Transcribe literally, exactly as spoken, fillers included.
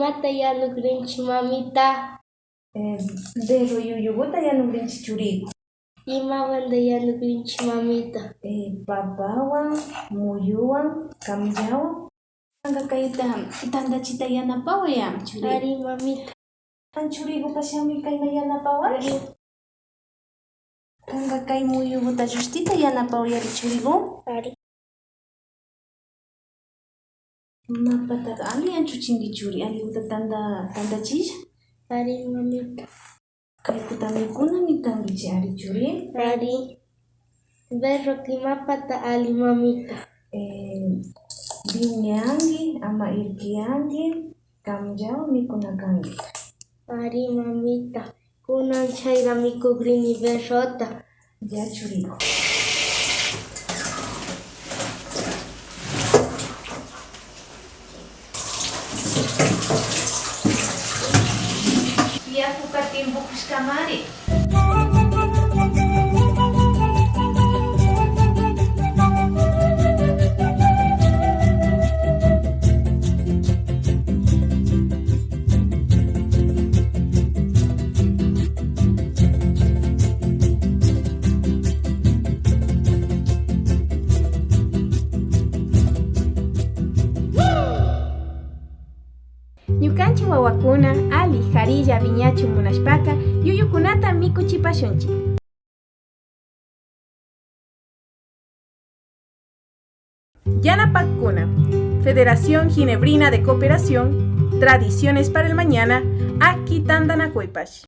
Imata yanukrinchik, mamita? Eh, berro yuyuguta yanukrinchik, churiku. Imawanta yanukrinchik, mamita? Eh, papawan, muyuwan, kamllawan. Kanka kayta tantachita yanapaway, churiku. Ari, mamita. Kan churikupash shamuy kayman yanapaway. Ari. Kanka kay muyuguta llushtita yanapaway, ari, churiku. Ari. Mapataka alli anchuchinki, churi, alliguta tanta, tantachilla. Ari, mamita. Kaykuta mikunami kankichik, ari, churi? Ari. Berroka imapata alli, mamita? Eh, wiñanki, ama irkiyanki, kamllawan mikuna kanki. Ari, mamita. Kunan chayra mikukrini berrota. Ya, churiku. Yakuka timpukushkamari. Ñukanchik wawakuna alli karilla wiñachun munashpaka yuyukunata mikuchipashunchik. Yanapakkuna, Federación Ginebrina de Cooperación, Tradiciones para el Mañana, Aki Tantanakuypash.